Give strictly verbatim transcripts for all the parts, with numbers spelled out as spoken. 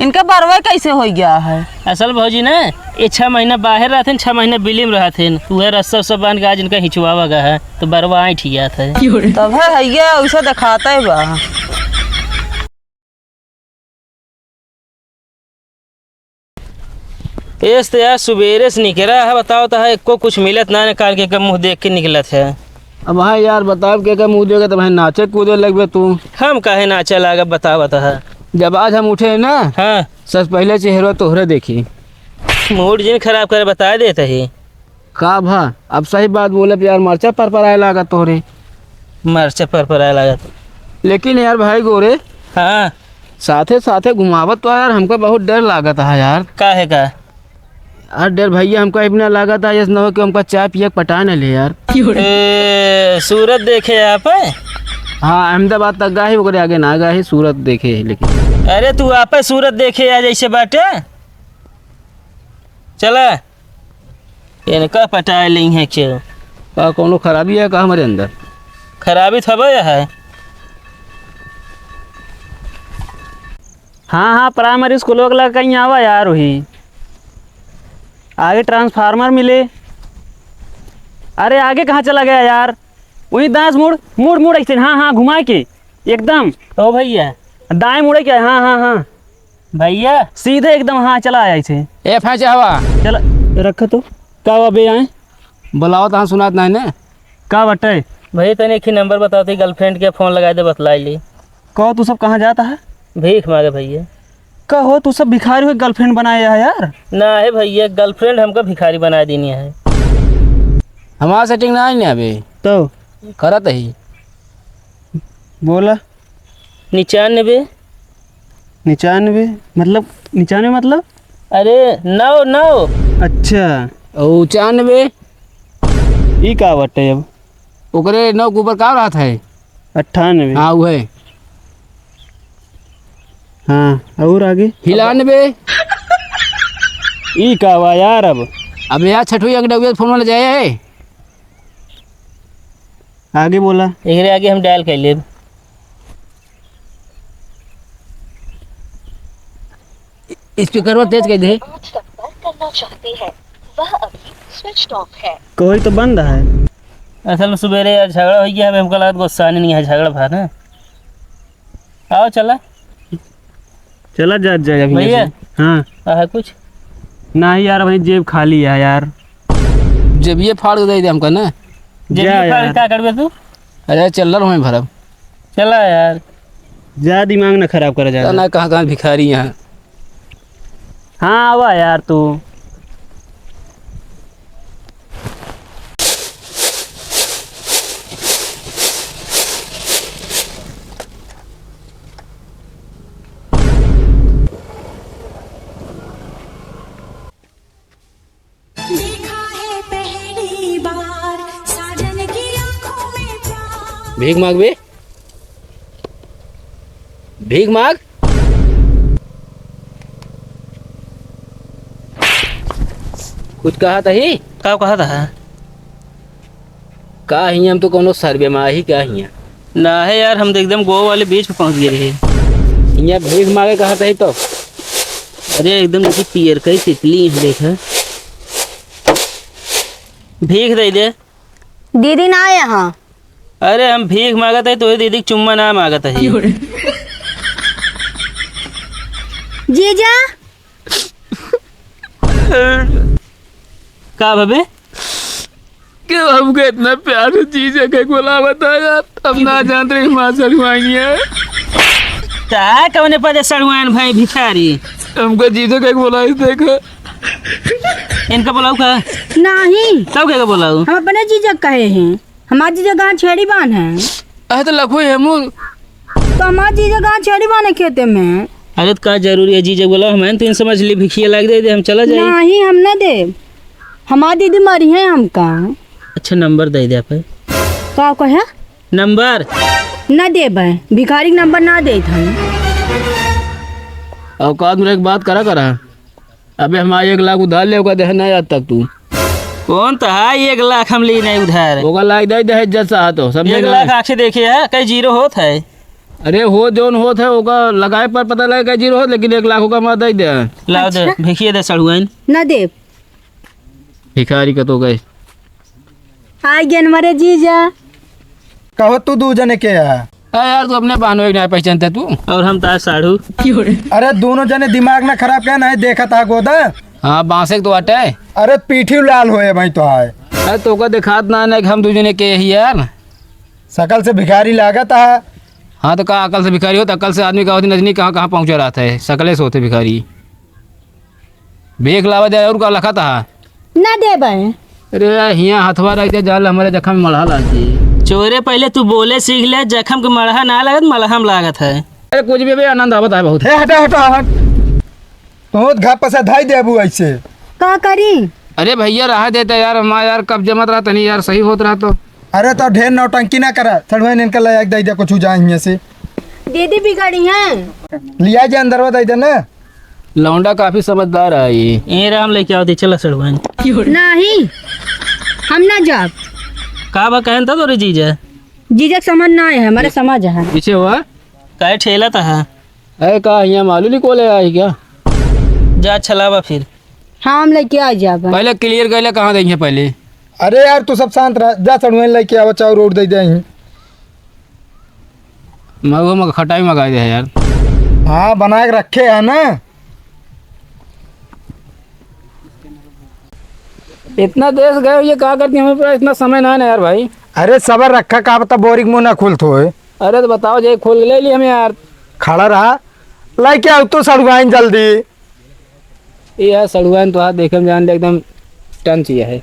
इनका बरवा कैसे होइ गया है? असल भौजी ना, ये छह महीना बाहर रहथिन, छह महीना बिली में रहथिन, उहे रस्सा उस्सा बांध के आज इनका हिंचवावा गया है, तो बरवा ऐंठ गया था। तब है, है ये, उसे दिखाता है बा। एस तो यार सुबेरे से निकरा है, बताओ तो है, एको कुछ मिलत ना, ना काल के कब मुँह देख के निकलत है। अब हाँ यार, बताओ के, के मुँह देखे, तब है नाचे कूदे लगबे तू। हम काहे नाचे लागब, बताओ तो है। जब आज हम उठे हैं ना, हाँ। सबसे पहले चेहरा तोहरे देखी। मूड जिन खराब करे, बता देत ही। का भा, अब सही बात बोले पे यार, मरचा परपराए लागत तोहरे। मरचा परपराए लागत। लेकिन यार भाई गोरे, हाँ। साथे साथे घुमावत तो यार, हमका बहुत डर लागत है यार। काहे का? यार डर भैया हमका इतना लागत है, जैसे न हो कि हमका चाय पिए के पटा न ले यार। ए, सूरत देखे आप है? हाँ, अहमदाबाद तक गा ही, ओकरे आगे ना गा ही, सूरत देखे ही लेकिन। अरे तू आप है सूरत देखे आ जैसे बाटे। चला। इनका पटाए लेइ है क्यों? का कौनो खराबी है का हमरे अंदर? खराबी थोबे है। हाँ, हाँ, प्राइमरी स्कूल के लगे कहीं आवा यार, वही आगे ट्रांसफार्मर मिले। अरे आगे कहाँ चला गया यार? वही दाएं से मुड़, मुड़, मुड़ ऐसे, हाँ, हाँ, घुमा के एकदम। ओ भैया। दाएं मुड़े क्या? हाँ, हाँ, हाँ। भैया। सीधे एकदम, हाँ, चला आया इसे। ए, फैंचा हवा। चल, रख तो। का हुआ बे आए? बुलाओ तो हाँ, सुनात नहीं ने। का बटे? भैया, तने एक ही नंबर बताओ, तो गर्लफ्रेंड के फोन लगाए दे, बतलाई ली। कहो, तू सब कहाँ जाता है? भीख मांगे भैया। कहो, तू सब भिखारी हो, गर्लफ्रेंड बनाए है यार? ना है भैया, गर्लफ्रेंड हमका भिखारी बनाए देनी है। हमारा सेटिंग ना है ना अभी। तो? करत ही। बोला। निन्यानवे। निन्यानवे? मतलब, निन्यानवे मतलब? अरे, नौ, नौ। अच्छा। और पचानवे। ई का बटे अब? ओकरे नौ के ऊपर का रहत है? अट्ठानवे। हाँ, उहे। हाँ, और आगे? हिलानवे। ई का बा यार अब? अब यार, छठवीं अंक डउए फोन वाला जाए है। आगे बोला। एकरे आगे हम डायल कर लेब। स्पीकर पर तेज कर दे। आप संपर्क करना चाहते हैं, वह अभी स्विच ऑफ है। कोई तो बंद है। असल में सुबेरे यार झगड़ा हो गया, हमें हमको लागत गुस्सा नहीं है, झगड़ा भा ना। आओ चला। चला जा, जा, अभी भैया। यहाँ से। हाँ। आ, है कुछ? नहीं यार, वही जेब खाली है यार। जेबिये फाड़ के दे दे हमका ना। जेबिये जा फाड़ के यार। का करबे तू? अरे चल रहा हूँ भरब। चला यार। जा, दिमाग ना खराब करा जा। ना, कहाँ, कहाँ भिखारी यहाँ। हाँ, आवा यार तू। देखा है पहली बार साजन की आंखों में प्यार। भीख मांगबे? भीख मांग। कुछ कहत ही? का कहत है? का हियाँ हम तो कौनो सर्वे में आही का हियाँ? ना है यार, हम तो एकदम गोवा वाले बीच पे पहुँच गए रहे। हियाँ भीख मांगे कहत ही तो? अरे एकदम देखी पियर कई तितली है, देखा। भीख दे दे। दीदी ना है यहाँ। अरे हम भीख मांगत है, तोहरे दीदी के चुम्मा ना मांगत है। जीजा। का भबे? क्यों हमको इतना प्यार से जीजा के बुलावत है यार? हम ना जानत रही माँ सड़ुआइन है। ता कौने पदे सड़ुआइन भाई भिखारी? हमको जीजा के बुलाई देखो। इनका बुलाऊ का? नहीं। तब के बुलाऊ? हम अपने जीजा कहे हैं। हमार जीजा गाँव छेड़ी बान है। अरे तो लखो हेमू। तो हमार जीजा गाँव छेड़ी बान है खेते में। अरे तो का जरूरी है जीजा बोला, हम तो इन समझ ली भिखिया लाग दे दे, हम चला जाए। नहीं, हम ना दे। हमार दीदी मरी है हमका। अच्छा नंबर दे दे आप। का कहे? नंबर। ना देबे, भिखारी के नंबर ना देत हम। औकात में रह के बात करा करा। अबे हमार एक लाख उधार ले, ओका देहे ना आज तक तू। कौन तो है एक लाख हम ली नहीं उधार? ओका लाख दे दे, इज्जत से आ तो, समझे एक ना? लाख आंखें देखे है, कई जीरो होत है। अरे, हो जौन होत है, ओका लगाए पर पता लगे का जीरो होत, लेकिन एक लाख ओका मत दे दे। लाओ दे, अच्छा। भिखिए दे सड़ुआइन। ना देब। भिखारी का तो गए। आ गेन मरे जीजा। कहो तू दू जने के है? अरे यार, तू अपने बहनोई के नाहीं पहचानता तू। और हम तार साढ़ू। अरे, दोनों जने दिमाग ना खराब कर, नाहीं देखत हा गोदा। हाँ, बांसे के तो आटे। अरे, पीठी लाल होए भाई तो आए। अरे, तोका देखात ना, ना कि हम दू जने के ही यार। शकल से भिखारी लागत है। हाँ, तो का अकल से भिखारी होत, अकल से आदमी का होत, नजनी कहाँ, कहाँ पहुँचा रहत है, शकले से होत है भिखारी। बेख लावा दे, और का लखत हा? ना देबे। अरे, हियाँ हथवा रख दे, जाल हमरे जखम में मलहा लाग जी। चोरे, पहले तू बोले सीख ले, जखम के मलहा ना लागत, मलहम लागत है। अरे, कुछ भी बे, आनंद आवत है बहुत। ए, हटा, हटा, हट। तू घर पर से धाई देबू ऐसे। का करी? अरे भैया, रहा देता यार, हमारा यार कब जमत रहा, तनी यार सही होत रहा तो। अरे, तो ढेर नौटंकी ना करा, सड़ुआइन इनका ले आके दे दे कुछ जाए हियाँ से। दीदी बिगड़ी हैं। लिया जे अंदरवा दे दे ना। लौंडा काफी समझदार है ये। ए राम लेके आओ दे, चला सड़ुआइन। नहीं, हम ना जाब। का बा कहन था तोरे जीजा? जीजा के समझ ना आए है, हमारे समझ है। पीछे हुआ? काहे ठेला था? अरे का हियाँ मालूम नहीं कोले आई क्या? जा चलावा फिर। हाँ, हम लेके आ जाबा। पहले clear कर ले, कहाँ देंगे पहले? अरे यार, तू सब शांत रह, जा सड़ुआइन लेके आवा, चाउर और दे दे। मगो मग खटाई मंगा दे यार। हाँ, बना के रखे है ना। इतना देश गए, ये का करती, हमें पास इतना समय ना है ना यार भाई। अरे सबर रखा, का पता बोरी के मुंह ना खुलत होए। अरे तो बताओ, जे खोल के ले ली हमें यार। खड़ा रहा, लेके आओ तो सड़ुआइन जल्दी। ये यार सड़ुआइन तो हाथ देखे में जान ले एकदम टन चाहिए है।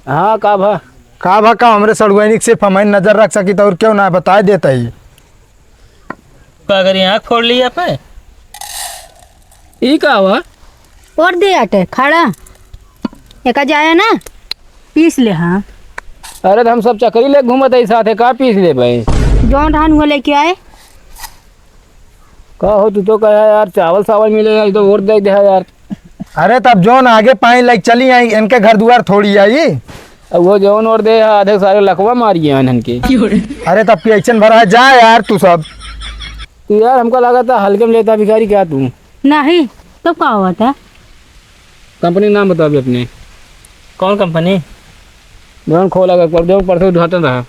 हाँ, का भा? का भा का, हमरे सड़ुआइन के सिर्फ हमारी नजर रख सकी तो और क्यों ना बताए देता ही। का करी, आँख फोड़ ली आप? ई का हुआ? और दे आटे, खड़ा। एका जाया ना, पीस ले, हाँ। अरे, तो हम सब चकरी ले घूमत है साथे, का पीस ले भाई? जौन धान हुआ लेके आए। का हो, तू तो कहा यार, चावल सावल मिले यार, तो वोट दे दे यार। अरे, तब जौन आगे पाई लाइक चली आई, इनके घर दुआर थोड़ी आई। अब वो जौन वोट दे, आधे सारे लकवा मारिए इन्हन के। अरे, तब की action भरा है, जा यार तू सब। तू यार, हमका लगा था हल्के में लेता भिखारी क्या तू? नहीं, तो का हुआ था? कंपनी नाम बताओ अभी अपने। कौन कंपनी? जौन खोला गया, पर जौन परसों उद्घाटन रहा।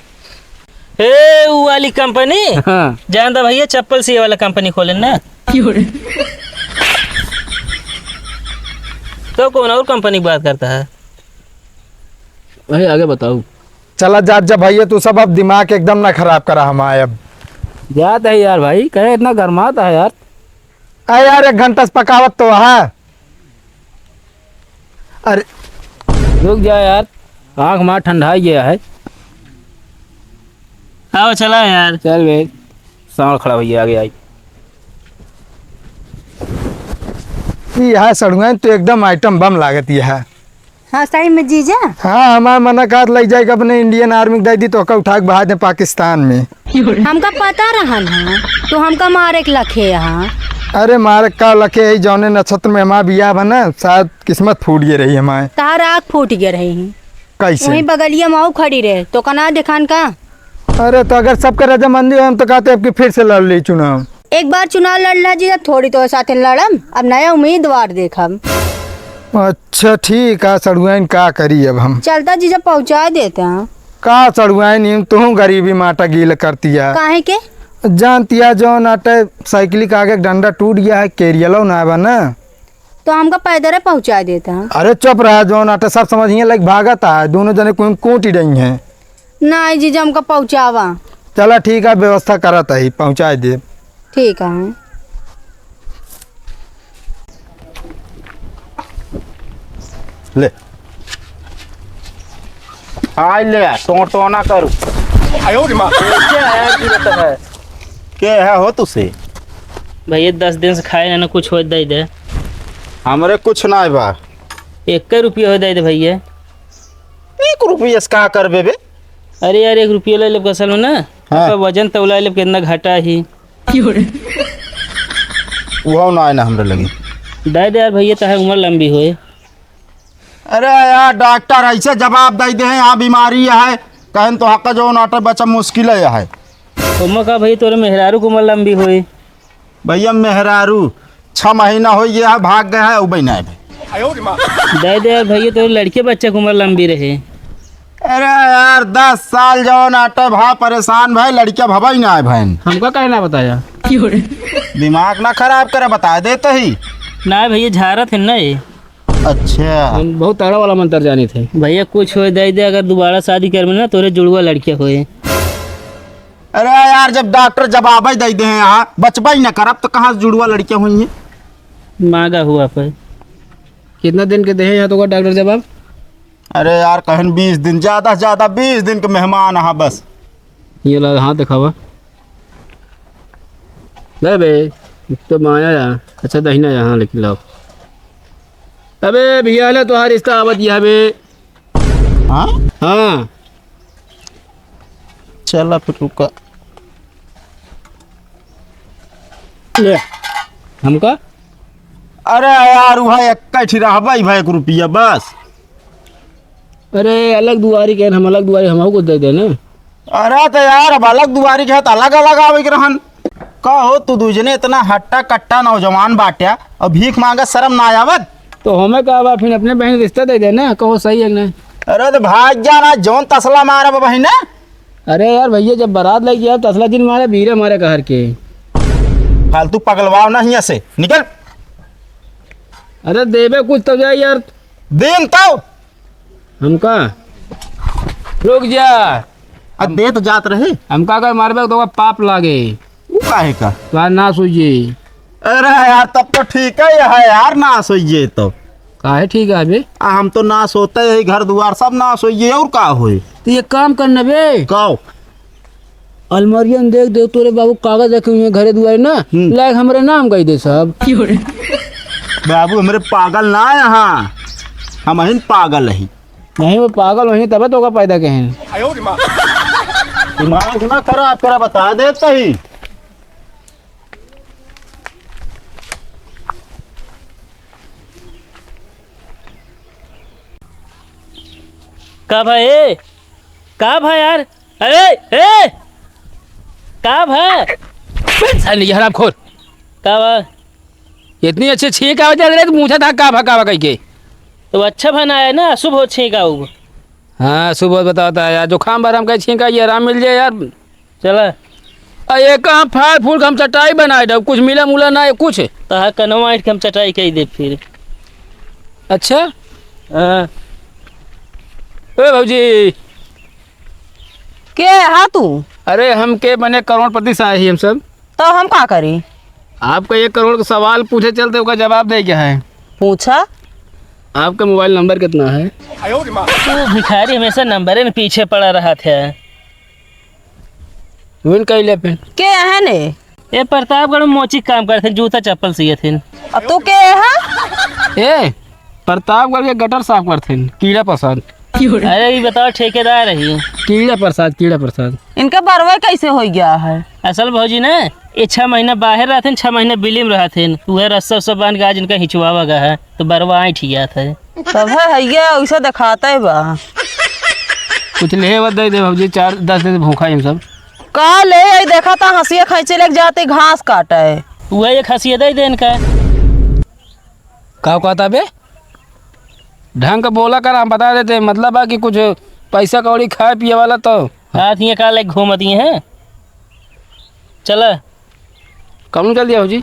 ए, ऊ वाली कंपनी? हाँ। जानता भैया, चप्पल सिए वाला कंपनी खोले ना। तो कौन और कंपनी की बात करता है? वही आगे बताओ। चला जात जा भैया, तू सब अब दिमाग एकदम ना खराब करा हमारे अब। जात है यार भाई, कहे इतना गरमात है यार। अरे यार, एक घंटा से पकावत तो है। अरे रुक जा यार, आँख मार ठंडा गया है। आओ चला यार। चल बे, सांड खड़ा भैया आगे आई। ई है सड़ुआइन तो एकदम item बम लागत ई है। हाँ, सही में जीजा? हाँ, हमार मना कहत लग जाए कि अपने Indian Army के दे दी, तो ओका उठा के बहा दे पाकिस्तान में। हमका पता रहन है, तो हमका मारे के लखे यहाँ। अरे मारे का लखे है, जौने नक्षत्र में हमार बियाह बा ना, शायद किस्मत फूट गए रही हमारे। तार आँख फूट गए रही। कैसे? वहीं बगलिया में आऊ खड़ी रहे, तो का ना देखान का? अरे तो अगर सबके रजामंदी हो, हम तो कहते अब की फिर से लड़ ली चुनाव। एक बार चुनाव लड़ ला जीजा, थोड़ी तो साथे लड़म, अब नया उम्मीदवार देखम। अच्छा ठीक है सड़ुआइन, का करी अब हम। चलता जीजा पहुँचा देते हैं। का सड़ुआइन, इन तुहूँ गरीबी माटा गील करती है। काहे के? जानती है जौन आटे साइकिल के आगे डंडा टूट गया है, केरियलो ना बा ना। तो हमका पैदल पहुँचा देता है। अरे चुप रहा, जौन आटे सब समझिए लाइक भागत है, दोनों जने कोई कूट ही रही हैं। नाहीं जीजा, हमका पहुँचावा। चला ठीक है, व्यवस्था करत ही, पहुँचाइ देब। ठीक है। ले। आइ ले, टों टों ना करू। आयो रे माँ। कैसे आया गिरत है? के है हो तुसे? भैया, दस दिन से खाए ना, ना कुछ हो, दे दे। हमरे कुछ ना बा। एक रुपया हो, दे दे भैया। एक रुपया से का करबे बे? अरे यार, एक रुपया ले लेब असल में ना, हाँ। आपका वजन तौला लेब, कितना घाटा ही। उहो ना आए ना हमरे लगे। दे दे यार भैया, ताहे उम्र लंबी होए। अरे यार, डॉक्टर ऐसे जवाब दे दे हैं, यहाँ बीमारी है, कहन तो हक जो नाटे बचा मुश्किल है। ओमा का भइया, तोरे मेहरारू के उमर लंबी होई। भइया, मेहरारू छह महीना होइ गया है, भाग गया है, उ भी नाहीं भाई। दे दे यार भइया, तोरे लड़के बच्चे के उमर लंबी रहे। अरे यार, दस साल जौन आटे भा परेशान भाई, लड़का भवा ही नाहीं भाई। हमका काहे ना बताया? दिमाग ना खराब करे, बता देते ही। ना भइया, झारत है ना ये। अच्छा। हम बहुत तगड़ा वाला मंत्र जाने थे। भइया, कुछ होए दे दे, अगर दोबारा शादी करबे ना, तोरे जुड़वा लड़के होए। अरे यार, जब डॉक्टर जवाब ही दे दे हैं यहाँ, बचबा ही ना करब, तो कहाँ से जुड़वा लड़के हुई हैं? मांगा हुआ पर। कितना दिन के देहे यहाँ तो का डॉक्टर जवाब? अरे यार, कहन बीस दिन, ज्यादा से ज्यादा बीस दिन के मेहमान आहा बस। ये ला हाथ दिखावा। ले बे, तो माया या। अच्छा, दहिना यहाँ लेकिन लाओ। अबे भैया, ले तोहार रिश्ता आवत यहाँ बे। हाँ? हाँ। चला फिर रुका। ले, हमका? अरे यार, वह एक कैठी रहबा ही भाई, एक रुपया बस। अरे, अलग दुआरी के, हम अलग दुआरी, हमहू को दे देना। अरे, तो यार, अब अलग दुआरी के, तो अलग अलग आवे के रहन। का हो, तू दूजने इतना हट्टा कट्टा नौजवान बाट्या, और भीख मांगे शर्म ना आवत? तो हमें का बा, फिर अपने बहन रिश्ता दे देना, कहो सही है कि नहीं? अरे, तो भाग जाना, जौन तसला मारब बहिने। अरे यार भैया, जब बारात लेके आए, तसला जिन मारे, बीरे मारे कहर के। फालतू पगलवाओ ना हियां से, निकल। अरे, देबे कुछ तो जाए यार। दिन तो। हमका? रुक जा। अब दे तो जात रहे। हमका अगर मारबे तो पाप लागे। उ काहे का? तोहार नाश होइए। अरे यार, तब तो ठीक है, यह है यार, नाश होइए तो। काहे ठीक है बे? आ, हम तो नाश होते ही, घर दुआर सब नाश होइए, और का होए? तो ये काम करना बे। काओ? अलमारिया में देख, देख, तोरे बाबू कागज रखे हुए हैं घरे दुआरे ना, हम्म। लायक हमरे नाम कही दे सब। बाबू, हमरे पागल ना है, हाँ, हम अहिन पागल ही। नहीं, वो पागल वहीं तबे तो का पैदा कहें। दिमाग ना खराब करा, बता देते ही। का भाई, ए? का भाई यार? अरे, ए! का भाई? साले ये हरामखोर। का भाई? इतनी अच्छी छींक आवे जात रहे तो पूछा था का भा, का भा कह के। तो अच्छा भा ना आए ना, अशुभ हो छींक आऊ। हाँ, अशुभ हो बताता है यार, जुकाम भर हम कहीं छींक आई, आराम मिल जाए यार। चला। आ, ये कहाँ फल फूल के हम चटाई बनाए दो, कुछ मिला मुला ना है कुछ। तहा कनवा ऐंठ के हम चटाई कई दे फिर। अच्छा? हाँ। ए भौजी। के हा तू? अरे हम के बने करोड़पति से आए ही हम सब। तो हम का करी? आपका एक करोड़ का सवाल पूछे चलते, ओका जवाब दे क्या है? पूछा। आपका मोबाइल नंबर कितना है? तू भिखारी हमेशा नंबरे में पीछे पड़ा रहा था। विन कइले पे। के है ने? ए प्रतापगढ़ में मोची काम करते, जूता चप्पल सियत हिन। अब तू के है? ए, प्रतापगढ़ के गटर साफ करते हैं, कीड़ा प्रसाद। अरे, ये बताओ, ठेकेदार है ये। कीड़ा प्रसाद, कीड़ा प्रसाद। इनका बरवा कैसे हो गया है? असल भौजी ना, ये छह महीना बाहर रहते हैं, छह महीना बिल्ली में रहते हैं, वह रस्सा उस्सा बांध के आज इनका हिंचवावा गया है, तो बरवा ऐंठ गया था। तब है, है ये, वैसे दिखाता है बा। कुछ ले बा दे दे भौजी, चार दस दिन से भूखा ही हम सब। का ले आई, देखा था हंसिया खैंचे लेके जाते घास काटा है। वह एक हंसिया दे दे इनका। का कहता बे? ढंग का बोला कर, हम बता देते हैं, मतलब है कि कुछ पैसा कौड़ी खाए पिए वाला तो। हाथ ये का लेके घूमती हैं? चला। कौन चल दिया भौजी?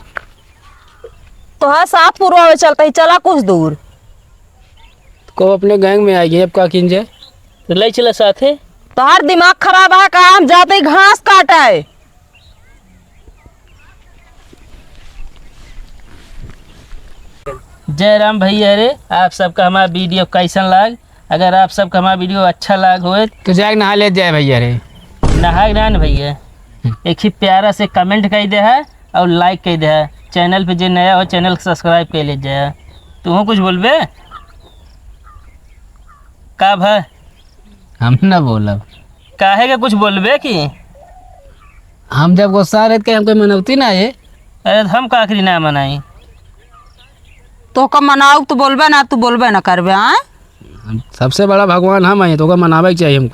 तोहार साथ पुरवावे चलता ही, चला कुछ दूर। को अपने गैंग में आई गई, अब का किन जाए? तो ले चला साथे। तोहार दिमाग खराब है का? हम जाते ही घास काटा है। जय राम भैया रे, आप सबका हमारा वीडियो कैसन लाग? अगर आप सबका हमारा वीडियो अच्छा लाग होए तो जाके नहा ले जाए भैया रे। नहाए ना न भैया, एक ही प्यारा से कमेंट कर दे है और लाइक कर दे है। चैनल पे जे नया हो, चैनल को सब्सक्राइब कर ले जाए। तू कुछ बोलबे? का भा? हम ना बोलब। काहे के कुछ बोलबे की? हम जब गुस्सा रहे के हम कोई मनौती ना है। अरे तो हम का आखिरी ना मनाई? तो का मनाऊ तो बोलबे ना, तू बोलबे ना करबे, हाँ? हम सबसे बड़ा भगवान हम हैं, तो का मनावे के चाहिए हमको।